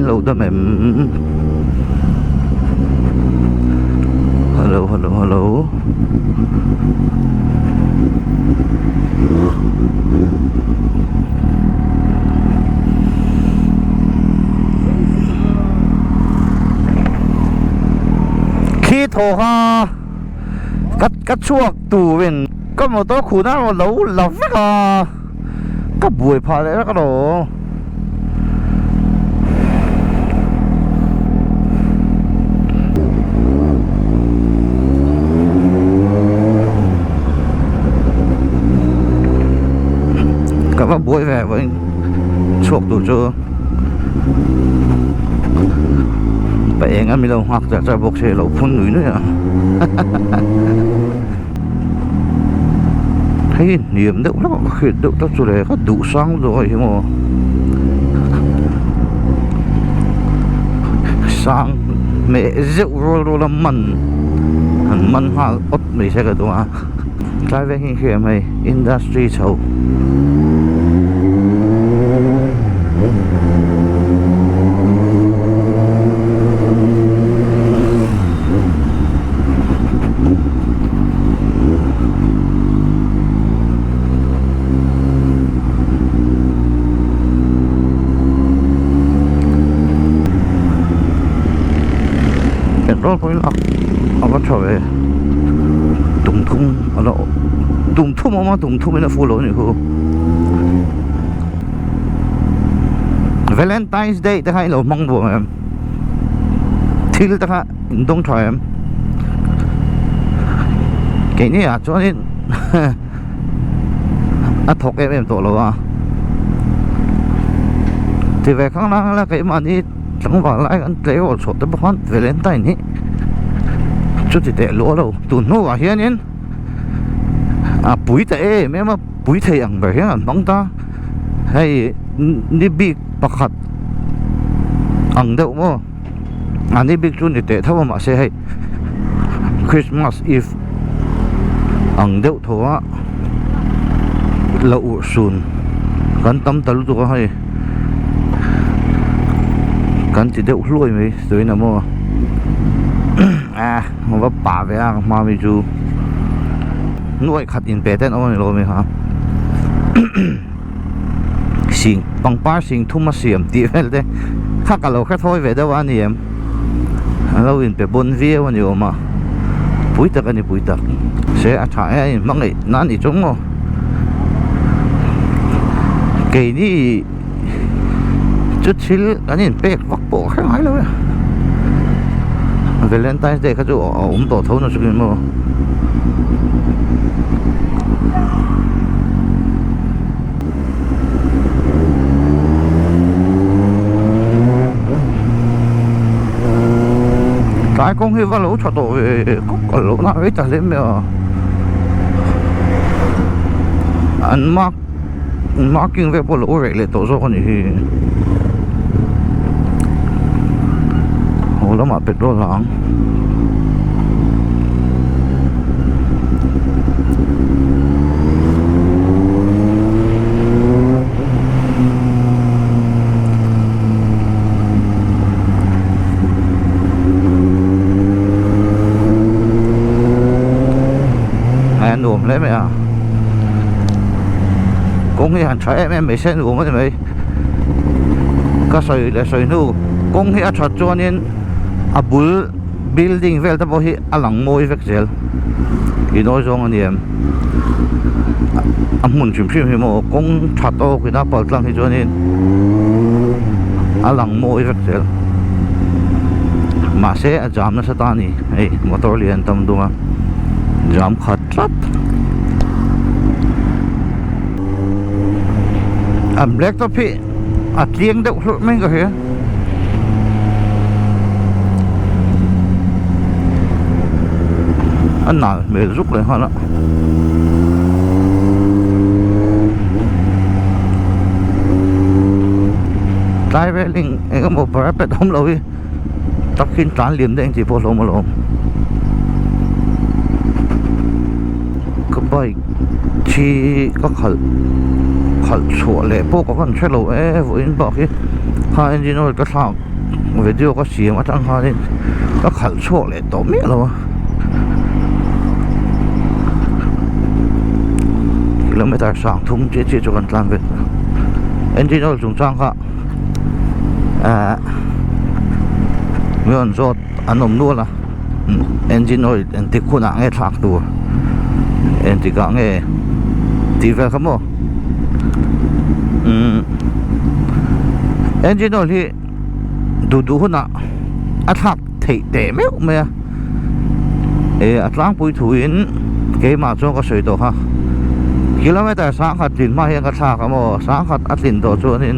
In lo dam em? Hello hello hello. Khi thaw kha ka ka chhuak turin ka motor khuhna erawh lo la vek a ka buai phah leh vek alawm. Ka va buai ve vawiin chhuak tur chu pa eng a mi lo nghak char char bawk se lo phun nui nui a hei hniam deuh hlauh a hriat deuh tlat chu le ka duh sang zawk a ih maw sang hmeh zeuh rual rual a man han man nghal awt mai se ka duh a tlai veng hi hria mai industry chho. Petrol pawhin a a va tha ve tum thum a la tum thum a awm a tum thum in a full lo a nih khu Valentine's Day te kha i lo hmang duh ang em thil te kha in dawng tha em keini ah chuanin a thawk em em tawh lo a ti ve khang lang la keimahni tlangval lai kan tleirawl chhuah te pawh khan Valentine hi chuti teh luah lo tun hnuah hianin a pui ta em em a pui thei ang ber hian an hmang ta hei ni bik pakhat ang deuh maw. A ni bik chu ni teh tho a mahse hei Christmas eve ang deuh tho a la urh sun kan tam ta lutuk a hei kan ti deuh hluai mai tuin a maw a va pah ve a hma mi chu nuaih khat in pe te an awm a ni lo mi kha. Sing pangpar sing thum a siam tih vel te kha ka lo hre thawi ve deuh a ni em an lo inpe bawn viau a ni awm a pui tak a ni pui tak se a tha e a inhmangaih na a ni chu maw keini chu thil an inpek vak pawh ka hre ngai lo e Valentine's day kha chu a awm tawh tho na chu maw. Tlai kawng hi va lo tha tawh ve kawk a lo na rei ta hle mai a an mark marking vel pawh a lo reh leh tawh zawk a nih hi haw lamah petrol a ang. A nuam hle mai a kawng hi han tha em em mai se nuam a ni mai ka sawi leh sawi hnu kawng hi a that chuanin a bul building vel te pawh hi a lang mawi vek zel inawi zawng a ni em a hmun hrim hrim hi maw kawng tha tawk ina pal tlang hi chuanin a lang mawi vek zel mahse a jam nasa ta a ni hei motor lian tam dum a jam khat tlat a black top hi a tliang deuh hlurh mai in ka hria. A nal hmel zuk leh nghal a tlai veling eng emaw parapet awm lo hi takin tlan liam daih ang tih pawh a hlawm alawm ka bike thi ka khalh khalh chhuah leh pawh ka han hre lo e vawiin bak hi kha engine oil ka thlak. video ka siam atang khanin ka khalh chhuak leh tawh miah lo a kilometer sang thum chiah chiah chu kan tlan ve ta engine oil chungchang kha ahh mi rawn zawt an awm nual a engine oil engtik hunah nge thlak tur engtik ah nge tih vel kha maw umm engine oil hi duh duh hunah a thlak theih teh meuh mai a eh a tlangpui thuin keimah chuan ka sawi tawh kha kilometer sangkhat tlin hma hian ka thlak a maw sangkhat a tlin tawh chuanin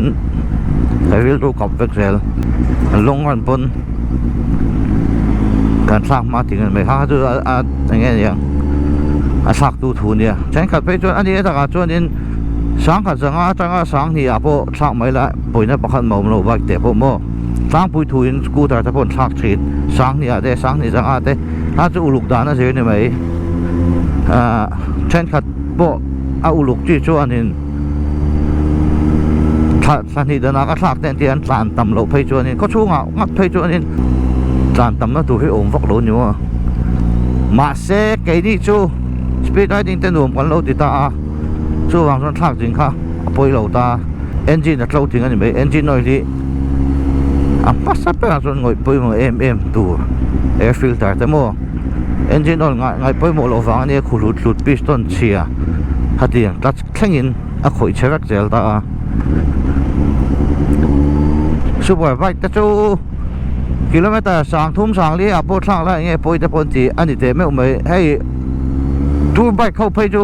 ka rilru kap vek zel long run pawn kan thlak hma ting mai kha chu a eng nge niang a thlak tu thu nia thenkhat phei chuan ani takah chuanin sangkhat zanga atanga sanghnih ah pawh thlak mai la pawina pakhat mah awm lo bike te pawh maw tlangpui thuin scooter te pawh an thlak thin sanghnih ah te sanghnih zanga te a chu uluk dan a zir ni mai ah thenkhat pawh a uluk chi chuanin thla thla hnih danah ka thlak te an ti a an tlan tam loh phei chuanin khaw chhungah nghat phei chuanin tlan tamna tur hi a awm vak lo a ni maw mahse keini chu speed riding te nuam kan lo ti ta a chuvang chuan thlak zing kha a pawi lo ta engine a tlo ting a ni mai engine oil hi a hmasa berah chuan ngawih pawimawh em em tur air filter te maw engine oil ngaih pawimawh loh vang a nia khu hlut hlut piston chhia hetiang clutch thlengin a khawih chhe vek zel ta a super bike te chu kilometer sang thum sang li ah pawh thlak lai enge pawi te pawh an ti a ni teh meuh mai hei tour bike ho phei chu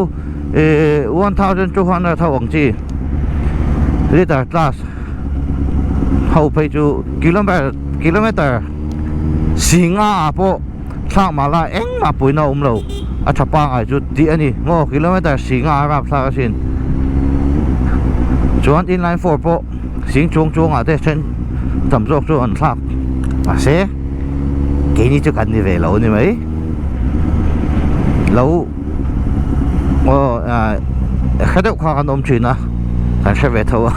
ih 1200 ho ang chi liter class ho phei chu kilometer kilometer singa ah pawh thlak mah la engmah pawhin a awm lo a tha pangai chu tih a ni maw kilometer singa a rap thlak asin chuan inline four pawh sing chuang chuang ah te then tam zawk chu an thlak mahse keini chu kan ni ve lo a ni mai lo aw ah hre deuh kha kan awm thin a kan hre ve tho a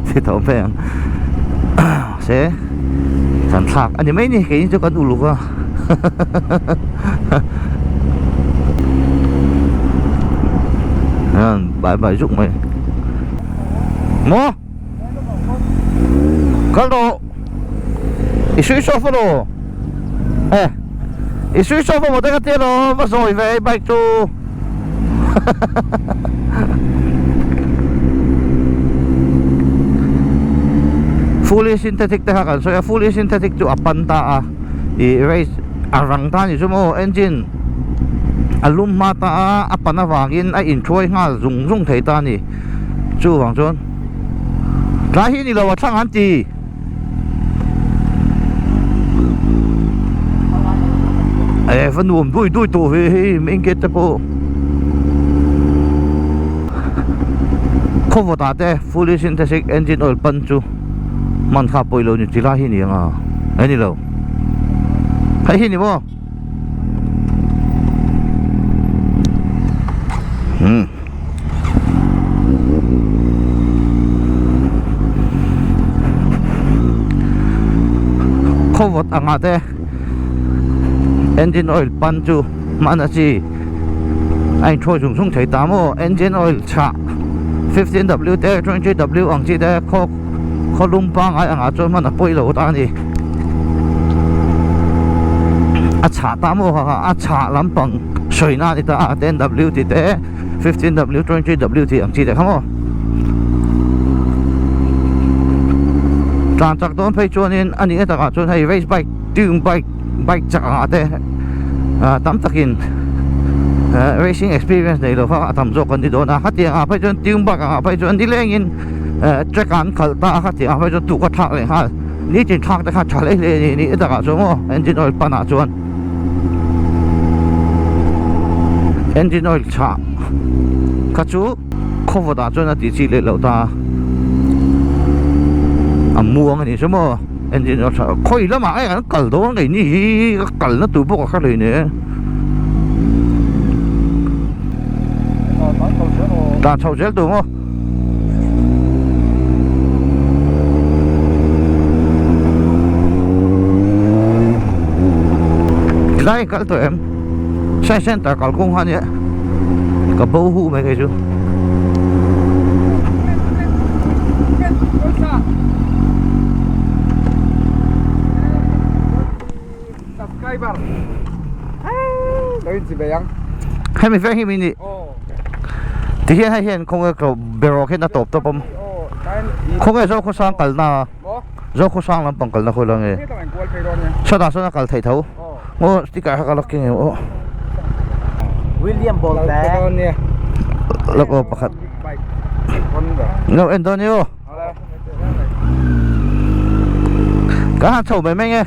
ti tho mai ang. Se kan thlak a ni mai ni keini chu kan uluk a hian bai bai zuk mai maw kal rawh i switch off alo e i switch off emaw te ka tia lo va zawi ve i bike chu Fully synthetic te kha kan sawi a fully synthetic chu a pan ta a ih race a rang ta a ni chu maw engine a lum hma ta a a pan avangin a inthuai nghal zung zung thei ta a ni chuvang chuan tlai hi ni lo a thlang an ti. E va nuam dui dui tawh ve hei main gate te pawh khawvawt ah te fully synthetic engine oil pan chu hman kha pawih lo ni chi lai hi ni ang a e ni lo hei hi ni maw umm. Khawvawt anga te engine oil pan chu hman a chi a inthawi zung zung thei ta maw engine oil chhah 15W te 20W ang chi te khaw khaw lum pangngai angah chuan hman a pawi lo ta a ni a chhah ta maw kha kha a chhah lampang sawi na a ni ta a 10W tih te. 15W 20W tih ang chi te kha maw tlan chak dawn phei chuanin a nih na takah chuan hei race bike tune bike bike chak angah te ah tam takin ah racing experience nei lo kha a tam zawk an ni dawn a khatiang ah phei chuan tune bike angah phei chuan nilengin eh track ah an khalh ta a khatiang ah phei chuan tuk a thlak leh nghal nitin thlak te kha tha hle hle a ni nih na takah chuan maw engine oil pan ah chuan. Engine oil chhah kha chu khawvawt ah chuan a tih chi leh loh ta a muang a nih chu maw engine oil chhah khawi lamah nge kan kal dawn ngei ni hi ka kal na tur pawh ka hre hlei nen tlan chho zel tur maw. Tlai kal tawh em? Science Center kal kawng kha nia ka bo hu mai kei chu. Hemi veng hi mi nih tihian hei hian khawnge ka berawk hian a tawp tawp a khawnge Zokhawsang kalna. Zo khawsang lampang kalna khawi la nge sawtah sawn a kal theih tho aw sticker kha ka la keng em aw William Bolte lak aw pakhat lo en dawn ni aw ka han chho mai mai nge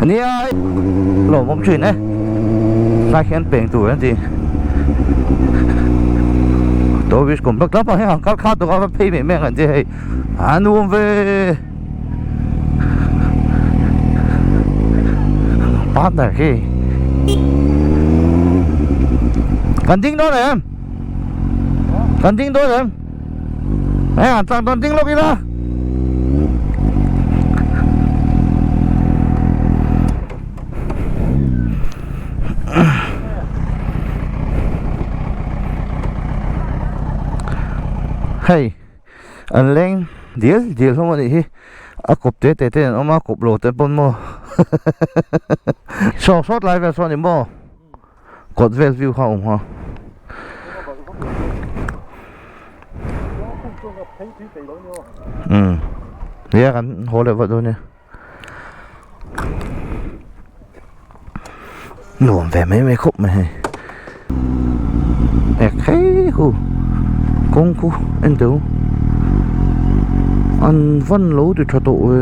nia lawmawm thin e tlai khian peng tur an ti tourist complex lampang hi han kal kha tuk a va phei mai mai ang an ti hei a nuam ve partner khi kan ding dawn em kan ding dawn em Hei an tlang dawn ding lawk ila. Hei an leng dial dial hlawm a nih hi a kawp te te te an awm a kawp lo te pawn maw saw sawt lai vel saw a ni maw. Kawt vel view kha a awm a. Umm nia kan haw leh vat dawn nia. Nuam ve mai mai khawp mai hei. Ek hei hu kawng khu en teh u an van lo ti tha tawh ve.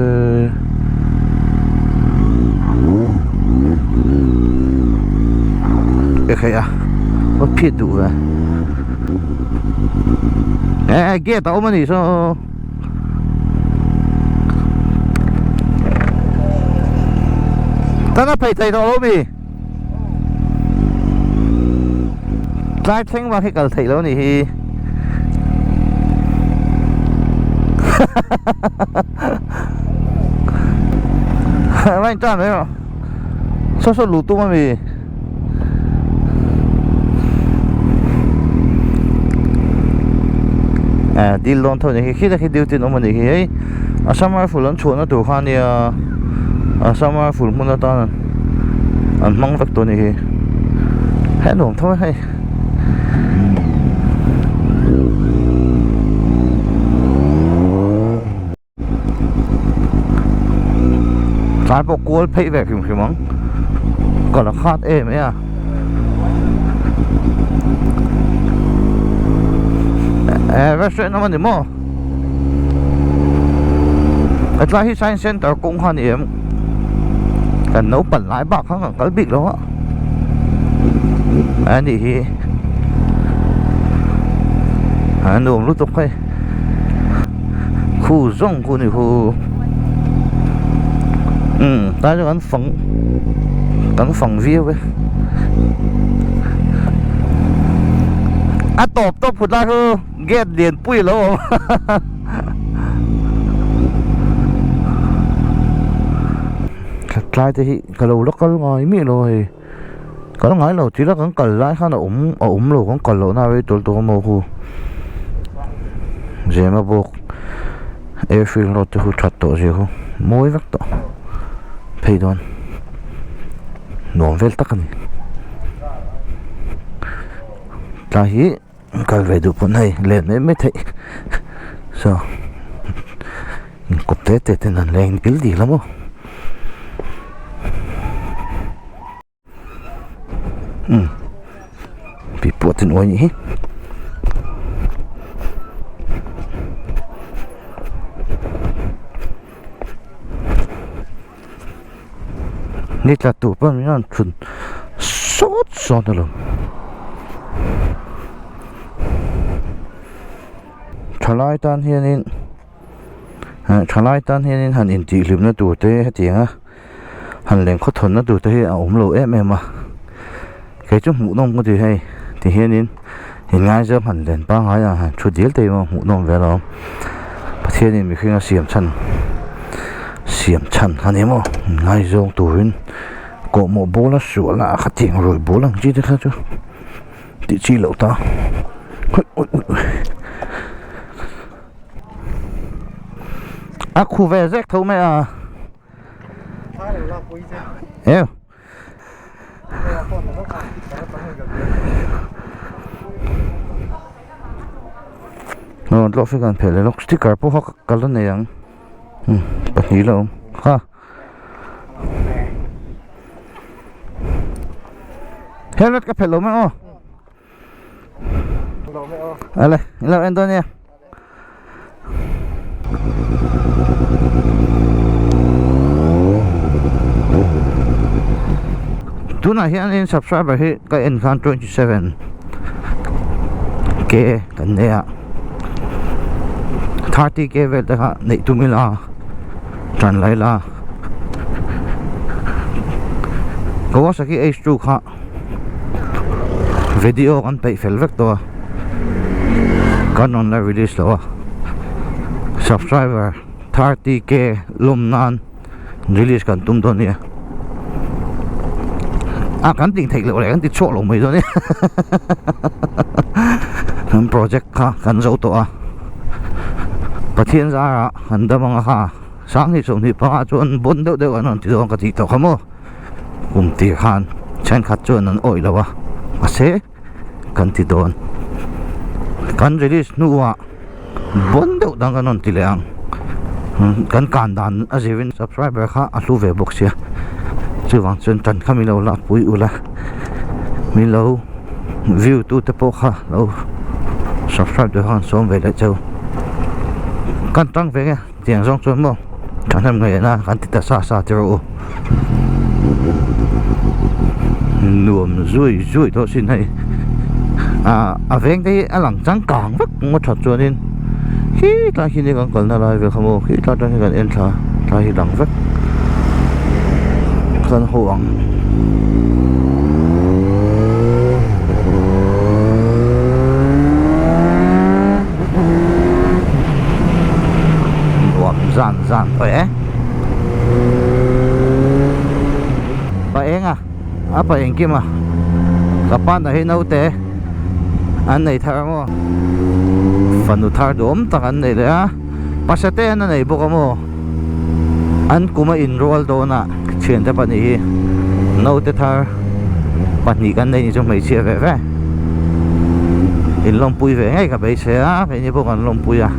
Ekhei a va phiat duh ve eh gate a awm a nih saw tan a phei thei tawh lo mi tlai thleng vang hi kal theih lo a nih hi Vai tan mai rawh Saw saw luh tum ami Eh dil dawn tho ni khi khi khi duty an awm anih khi hei a summer full an chhuahna tur kha ania a summer full hmun atan an hmang vek tawh anih hi hei a nuam tho a hei. Tlai pawh kual pheih ve hrim hrim ang ka la khat em e a eh restaurant awm a ni maw hetlai hi science center kawng kha a ni em kan naupang lai bak kha kan kal bik lo a. A nih hi a nuam lutuk hei khu zawng khu ni khu umm tlai chu kan fang kan fang viau e a tawp tawp phut lai khu gate lian pui a lo awm tlai te hi. Ka lo la kal ngai miah lo hei kal ngai lo tila kan kal lai khan a awm a awm lo kan kal loh na rei tawlh tawh a maw khu zema bawk airfield road te khu that tawh zia khu mawi vek tawh phei dawn nuam vel tak a ni tlai hi kal ve duh pawn hei let mai mai theih saw inkawp te te ten an leng dil dil a maw umm tui pawh a tin uai nih hi. Ni tla tur pawh min rawn thun sawt sawt alawm thalai tan hianin eh thalai tan hianin han intihhlimna tur te hetiang a han leng khawthawnna tur te hi a awm lo em em a kei chu hmuhnawm ka ti hei ti hianin inngaizawng han len pangngai a han thu dil te hi hmuhnawm ve alawm Pathianin mihring a siam chhan. Siam chhan a ni maw ngaizawng turin kawhmawh bawl a sual a khatiang rawi bawl ang chi te kha chu tih chi loh ta a khu ve zek tho mai a eu. Aw tlawh fek an phelh leh lawk sticker pawh kha ka la nei ang umm pahnih la awm ha helmet ka phelh lo mai aw ale in lo en dawn nia. Tunah hianin subscriber hi ka en khan 27 k kan nei a 30 k vel te kha neih tum ila tan lai la Kawasaki H2 kha video kan peih fel vek tawh a kan rawn la release lo a subscriber 30k lawm nan release kan tum dawn nia a kan tih theih loh leh kan ti chhuak lo mai dawn nia kan project kha kan zo tawh a Pathian zarah an dam ang a kha Sanghnih 25 ah chuan bawn deuh deuh an rawn ti dawn ka tih tawh kha maw. Kum tir khan thenkhat chuan an awih lo a, mahse kan ti dawn. Kan release hnuah bawn deuh dang kan rawn ti leh ang. Kan kan dan a zirin subscriber kha a hlu ve bawk sia. Chuvang chuan tan kha min lo lakpui ula, min lo view tu te pawh kha lo subscribe te khan sawm ve leh cheu. Kan tang ve nge. Tiang zawng chuan maw thahnem ngaih na kan ti ta sa sa ti rawh u nuam zui zui tawh sin hei ah a veng te hi a lang changkang vek ngawt that chuanin khi tlai khi kan kalna lai vel kha maw khi tlai atang hian kan en thla tlai hi lang vek kan haw ang. Nuam zan zan tawh e. Pa eng a, a pa engkim a. Ka pa na hi naute an nei thar maw. Fanu thar duhawm tak an nei leh a. Pasate an a nei bawk a maw. An kum a inrual dawn a thiante pahnih hi naute thar pahnih kan nei ni chu hmeichhia ve ve in lawmpui ve ngei ka beisei a keini pawh kan lawmpui a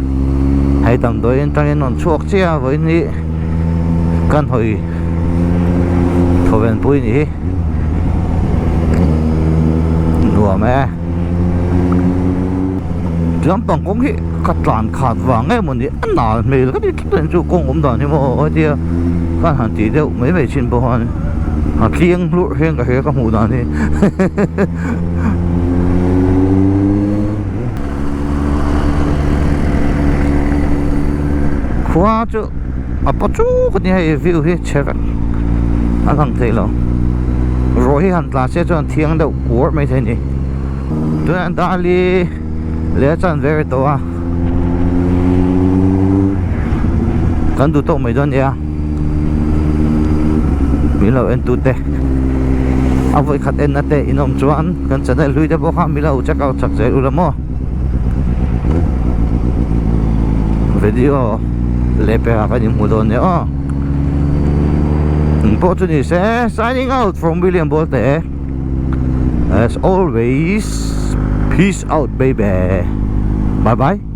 hei damdawiin atangin rawn chhuak chiah a vawiin hi kan hawi thawven pui ni hi nuam e. Lampang kawng hi ka tlan khat vang em mawni a nal hmel ka ti tlat a chu kawng awm dan hi maw hetia ka han tih deuh mai mai thin pawh khan a tliang hlurh hian ka hria ka hmuh dan hi khua chu a paw chuk a ni hei view hi chhe vek a lang thei lo ruah hi han tla se chuan thiang deuh kuar mai thei a ni. Tunah Dali leh a chan ve tawh a kan duh tawk mai dawn nia min lo en tute a vawi khat en na te in awm chuan kan channel hlui te pawh kha min lo check out chak zel ula maw video leh pekah kan inhmu dawn nia aw engpawh chu ni se signing out from William Bolte. As always, peace out baby. Bye bye.